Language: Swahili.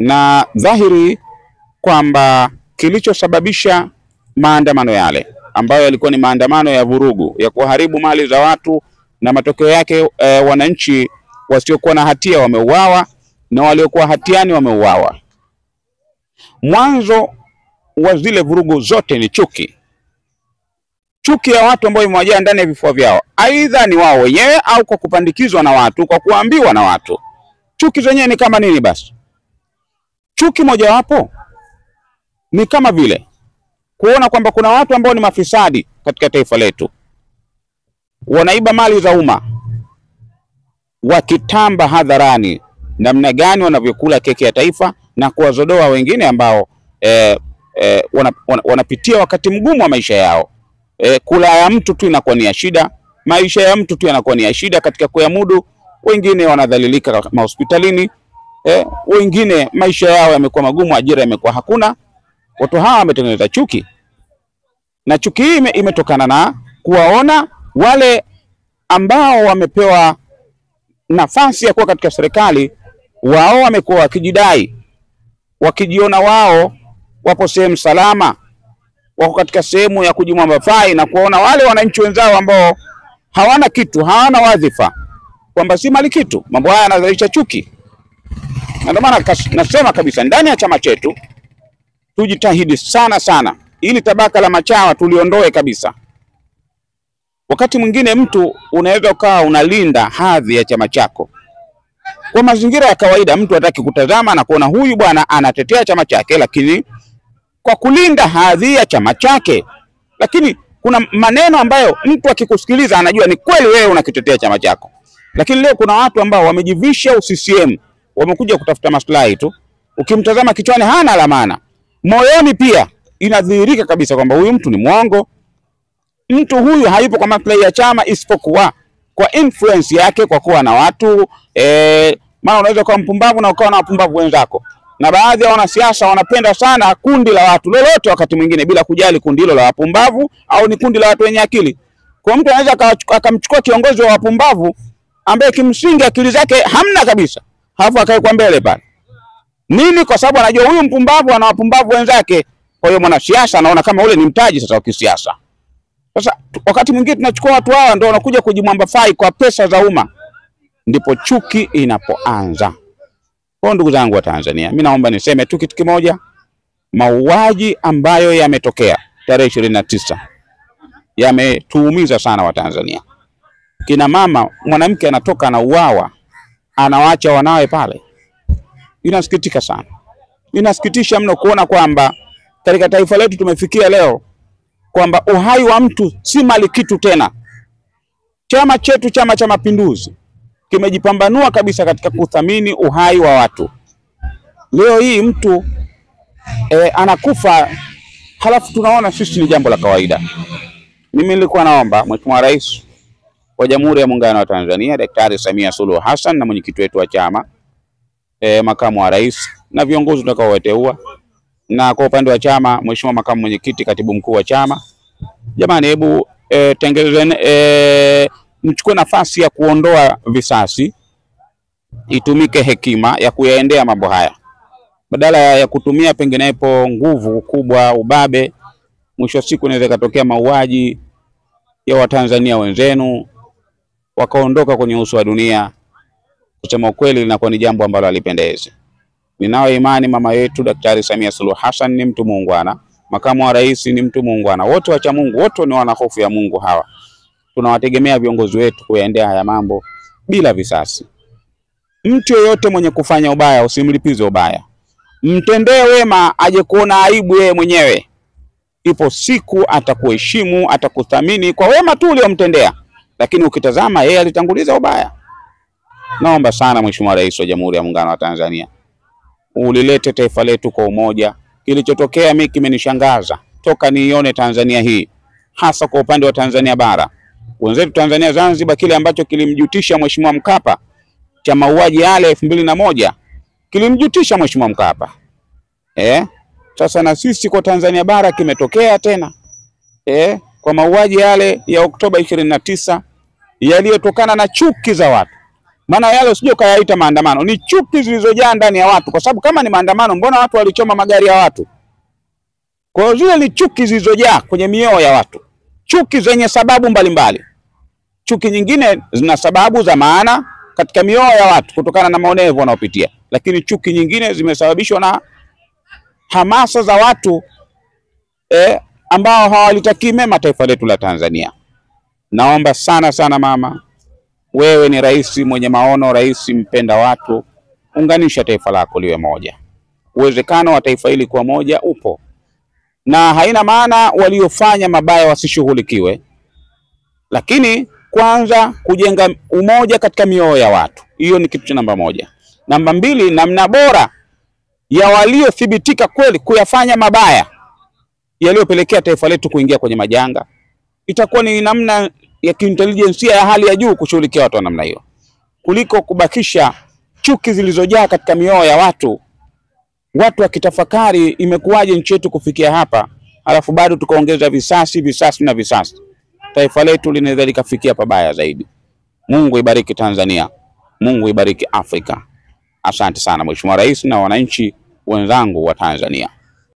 Na dhahiri kwamba kilichosababisha maandamano yale ambayo yalikuwa ni maandamano ya vurugu ya kuharibu mali za watu, na matokeo yake wananchi wasiokuwa na hatia wameuawa na waliokuwa hatiani wameuawa. Mwanzo wa zile vurugu zote ni chuki. Chuki ya watu ambao imewajaa ndani ya vifua vyao, aidha ni wao wenyewe au kwa kupandikizwa na watu, kwa kuambiwa na watu. Chuki zenyewe ni kama nini basi? Chuki mojawapo ni kama vile kuona kwamba kuna watu ambao ni mafisadi katika taifa letu, wanaiba mali za umma, wakitamba hadharani namna gani wanavyokula keki ya taifa na kuwazodoa wengine ambao wanapitia wakati mgumu wa maisha yao. Kula ya mtu tu inakuwa ni ya shida, maisha ya mtu tu yanakuwa ni ya shida katika kuyamudu. Wengine wanadhalilika mahospitalini, wengine maisha yao yamekuwa magumu, ajira imekuwa hakuna. Watu hawa wametengeneza chuki, na chuki hii imetokana na kuwaona wale ambao wamepewa nafasi ya kuwa katika serikali, wao wamekuwa wakijidai, wakijiona wao wapo sehemu salama, wako katika sehemu ya kujimwambafai, na kuwaona wale wananchi wenzao ambao hawana kitu, hawana wadhifa, kwamba si mali kitu. Mambo haya yanazalisha chuki. Na ndio maana nasema kabisa ndani ya chama chetu tujitahidi sana sana ili tabaka la machawa tuliondoe kabisa. Wakati mwingine mtu unaweza ukawa unalinda hadhi ya chama chako. Kwa mazingira ya kawaida mtu hataki kutazama na kuona huyu bwana anatetea chama chake, lakini kwa kulinda hadhi ya chama chake. Lakini kuna maneno ambayo mtu akikusikiliza anajua ni kweli wewe unakitetea chama chako. Lakini leo kuna watu ambao wamejivisha CCM, wamekuja kutafuta maslahi tu. Ukimtazama kichwani hana la maana, moyoni pia inadhihirika kabisa kwamba huyu mtu ni mwongo. Mtu huyu hayupo kwa maslahi ya chama isipokuwa kwa influence yake, kwa kuwa na watu maana unaweza kuwa mpumbavu na ukawa na wapumbavu wenzako. Na baadhi ya wanasiasa wanapenda sana kundi la watu lolote wakati mwingine bila kujali kundi hilo la wapumbavu au ni kundi la watu wenye akili. Kwa mtu anaweza akamchukua kiongozi wa wapumbavu ambaye kimsingi akili zake hamna kabisa, halafu akae kwa mbele pale. Nini? Kwa sababu anajua huyu mpumbavu ana wapumbavu wenzake. Kwa hiyo mwanasiasa anaona kama ule ni mtaji sasa wa kisiasa. Sasa wakati mwingine tunachukua watu hawa ndio wanakuja kujimwambafai kwa pesa za umma. Ndipo chuki inapoanza. Kwa ndugu zangu wa Tanzania, mimi naomba niseme tu kitu kimoja. Mauaji ambayo yametokea tarehe 29 yametuumiza sana wa Tanzania. Kina mama, mwanamke anatoka anauawa, anawaacha wanawe pale. Inasikitika sana. Inasikitisha mno kuona kwamba katika taifa letu tumefikia leo kwamba uhai wa mtu si mali kitu tena. Chama chetu, Chama cha Mapinduzi, kimejipambanua kabisa katika kuthamini uhai wa watu. Leo hii mtu anakufa, halafu tunaona sisi ni jambo la kawaida. Mimi nilikuwa naomba Mheshimiwa Rais wa Jamhuri ya Muungano wa Tanzania Daktari Samia Suluhu Hassan na mwenyekiti wetu wa chama, makamu wa rais na viongozi tutakaowateua, na kwa upande wa chama Mheshimiwa makamu mwenyekiti, katibu mkuu wa chama, jamani, hebu tengenezeni, mchukue nafasi ya kuondoa visasi, itumike hekima ya kuyaendea mambo haya badala ya kutumia penginepo nguvu kubwa, ubabe. Mwisho wa siku inaweza katokea mauaji ya Watanzania wenzenu wakaondoka kwenye uso wa dunia. Kusema ukweli, linakuwa ni jambo ambalo halipendezi. Ninao imani mama yetu Daktari Samia Suluhu Hassan ni mtu muungwana, makamu wa rais ni mtu muungwana, wote wacha Mungu, wote ni wana hofu ya Mungu hawa. Tunawategemea viongozi wetu kuyaendea haya mambo bila visasi. Mtu yeyote mwenye kufanya ubaya usimlipize ubaya, mtendee wema aje kuona aibu yeye mwenyewe. Ipo siku atakuheshimu, atakuthamini kwa wema tu uliomtendea, lakini ukitazama yeye alitanguliza ubaya. Naomba sana Mheshimiwa Rais wa Jamhuri ya Muungano wa Tanzania, ulilete taifa letu kwa umoja. Kilichotokea mimi kimenishangaza toka niione Tanzania hii, hasa kwa upande wa Tanzania bara. Wenzetu Tanzania Zanzibar, kile ambacho kilimjutisha Mheshimiwa Mkapa cha mauaji yale 2001 kilimjutisha Mheshimiwa Mkapa. Sasa na sisi kwa Tanzania bara kimetokea tena. Kwa mauaji yale ya Oktoba 29 yaliyotokana na chuki za watu. Maana yale usije ukayaita maandamano, ni chuki zilizojaa ndani ya watu, kwa sababu kama ni maandamano, mbona watu walichoma magari ya watu? Kwa hiyo zile ni chuki zilizojaa kwenye mioyo ya watu, chuki zenye sababu mbalimbali. Chuki nyingine zina sababu za maana katika mioyo ya watu kutokana na maonevu wanaopitia, lakini chuki nyingine zimesababishwa na hamasa za watu ambao hawalitakii mema taifa letu la Tanzania. Naomba sana sana mama, wewe ni rais mwenye maono, rais mpenda watu, unganisha taifa lako liwe moja. Uwezekano wa taifa hili kuwa moja upo, na haina maana waliofanya mabaya wasishughulikiwe, lakini kwanza kujenga umoja katika mioyo ya watu, hiyo ni kitu cha namba moja. Namba mbili, namna bora ya waliothibitika kweli kuyafanya mabaya yaliyopelekea taifa letu kuingia kwenye majanga, itakuwa ni namna ya kiintelijensia ya hali ya juu kushughulikia watu wa namna hiyo, kuliko kubakisha chuki zilizojaa katika mioyo ya watu. Watu wakitafakari imekuwaje nchi yetu kufikia hapa, alafu bado tukaongeza visasi visasi na visasi, taifa letu linaweza likafikia pabaya zaidi. Mungu ibariki Tanzania, Mungu ibariki Afrika. Asante sana Mheshimiwa Rais na wananchi wenzangu wa Tanzania.